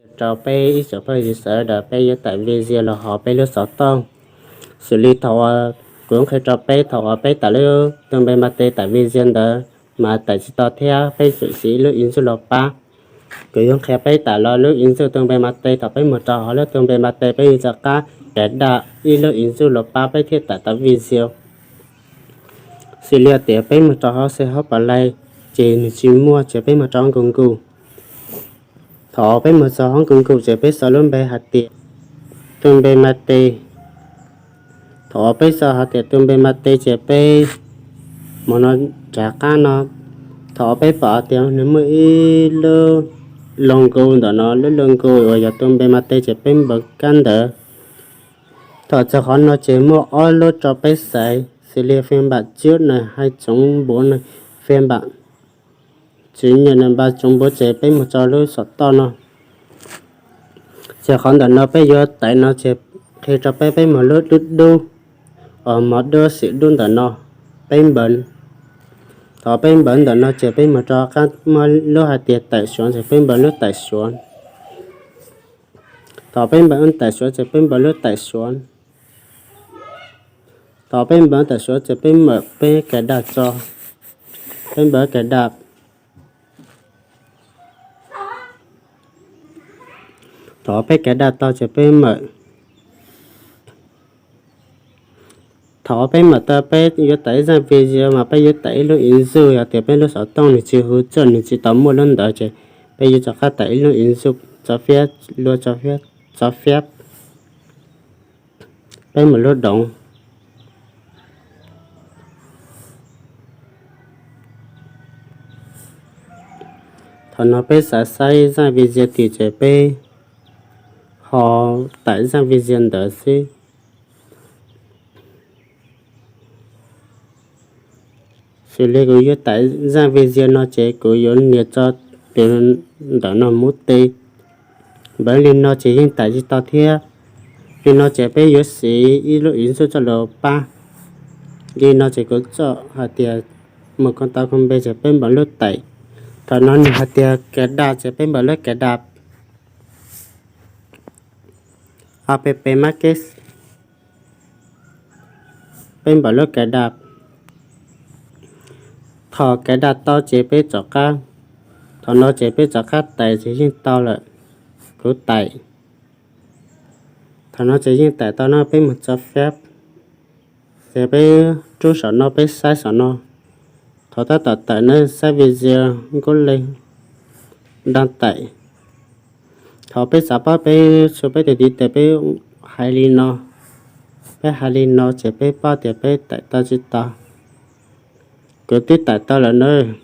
Rau peb ib tsoom phooj ywg sawv daws, peb yuav tải video los hauv peb lub xov tooj. Xws li thaum uas kuv qhia rau peb, thaum uas peb tải lub tus npe ma tes tải video ntawd mas tải tsis tau thiab, peb tsum siv ib lub ib ntsuj los pab. Kuv yuav qhia peb tải los lub ib ntsuj tus npe ma tes. Thaum peb mus rau hauv lub tus npe ma tes, peb yuav rov qab cài đặt ib lub ib ntsuj los pab peb thiaj tải tau video. Xws li tias peb mus rau hauv xwb hauv Play ces nws tsis muaj, ces peb mus rau Google. Thaum peb mus txog hauv Google ces peb sau lub npe hais tias tus npe ma tes. Thaum peb sau hais tias tus npe ma tes ces peb mus no, nram qab no, thaum peb pom tias nws muaj ib lub logo ntawm no, lub logo uas yog tus npe ma tes ces peb npawm kab ntawd. Thaum txog qhov no ces muaj ob lub rau peb xaiv, xws li phiên bản trước này, hai chấm bốn này, phiên bản chỉ nhận này, ba chấm bốn, ces peb mus rau lub saum toj no. Ces qhov ntawm no peb yuav tải no ces qhia rau peb, peb mus lub dub dub, uas mov dub xim dub ntawm no, peb npawm. Thaum peb npawm ntawm no ces peb mus rau qab muaj lub hais tias tải xuống ces peb npawm lub tải xuống. Thaum peb npawm lub tải xuống ces peb npawm lub tải xuống. Thaum peb npawm tải xuống ces peb npawm peb cài đặt tso, peb npawm cài đặt. Thaum peb cài đặt tau ces peb npawm. Thaum peb npawm tau peb yuav tải ib zaj video mas peb yuav tải ib lub ib ntsuj, yog tias peb lub xov tooj nws tsis hu txog, nws tsis tau muaj lub ntawd ces peb yuav rov qab tải ib lub ib ntsuj, tso fiab, lua tso fiab, tso fiab. Peb mus lub doonv. Thaum no peb xav saib zaj video twg ces peb ho tải zaj video ntawd xwb. Xws li kuv yuav tải zaj video no ces kuv yuav nias tso tus ntawm no mus tes. Npawm li no ces yeej tải tsis tau thiab. Li no ces peb yuav siv ib lub ib ntsuj coj los pab. Li no ces kuv txoj hais tias mus koom tau koom npe ces peb npawm lub tải. Thaum no nws hais tias cài đặt ces peb npawm lub cài đặt. App Max, peb npawm lub cài đặt. Thaum cài đặt tau ces peb rov qab, thaum no ces peb rov qab tải ces yeej tau lawm. Kuv tải. Thaum no ces yeej tải tau no, peb mus tso fiab. Ces peb rub saum no, peb saib saum no. Thaum tab tom tải no saib video nkuj leej đang tải. Thaum peb xav paub peb txhua peb tus tiv tes peb hais li no, peb hais li no ces peb paub tias peb tải tau tsis tau. Kuv twb tải tau lawm na.